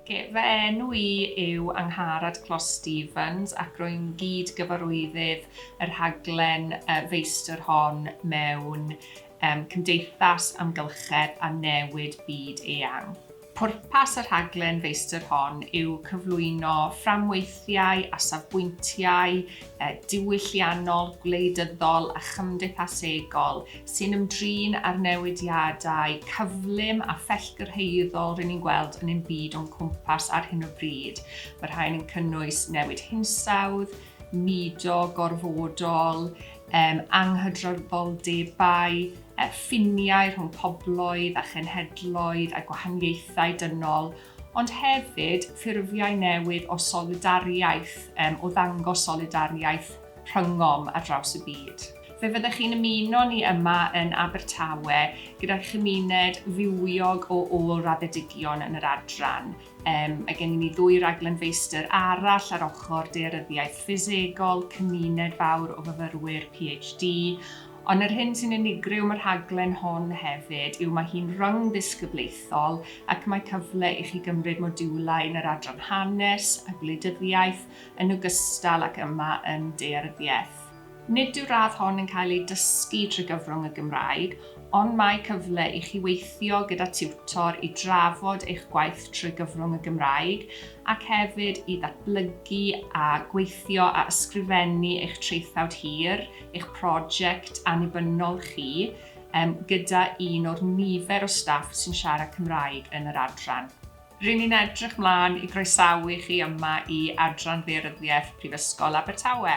Okay, fy enw i yw Angharad Clos Stevens ac rwy'n gyd-gyfarwyddydd y rhaglen feistr hon mewn cymdeithas, amgylchedd a newid byd eang. Pwrpas y rhaglen feistr hon yw cyflwyno fframweithiau a safbwyntiau diwylliannol, gwleidyddol a chymdeithasegol sy'n ymdrin â'r newidiadau cyflym a phellgyrhaeddol rŷn ni'n gweld yn ein byd o'n cwmpas ar hyn o bryd. Mae rhain yn cynnwys newid hinsawdd, mudo gorfodol, anghydraddoldebau, ffiniau rhwng pobloedd a chenhedloedd a gwahaniaethau dynol, ond hefyd ffurfiau newydd o solidariaeth, o ddangos solidariaeth rhyngom ar draws y byd. Fe fyddech chi'n ymuno ni yma yn Abertawe gyda chymuned fywiog o ôl-raddedigion yn yr adran. Mae gennym ni ddwy raglen feistr arall ar ochr daearyddiaeth ffisegol, cymuned fawr o fyfyrwyr PhD, ond yr hyn sy'n unigryw am y rhaglen hon hefyd yw mae hi'n rhyngddisgyblaethol ac mae cyfle i chi gymryd modiwlau yn yr adran hanes a gwleidyddiaeth yn ogystal ac yma yn daearyddiaeth. Nid yw'r radd hon yn cael ei dysgu trwy gyfrwng y Gymraeg, ond mae cyfle i chi weithio gyda tiwtor i drafod eich gwaith trwy gyfrwng y Gymraeg ac hefyd i ddatblygu a gweithio a ysgrifennu eich traethawd hir, eich prosiect annibynnol chi, gyda un o'r nifer o staff sy'n siarad Cymraeg yn yr adran. Ry'n ni'n edrych mlaen i groesawu chi yma i Adran Ddaearyddiaeth Prifysgol Abertawe.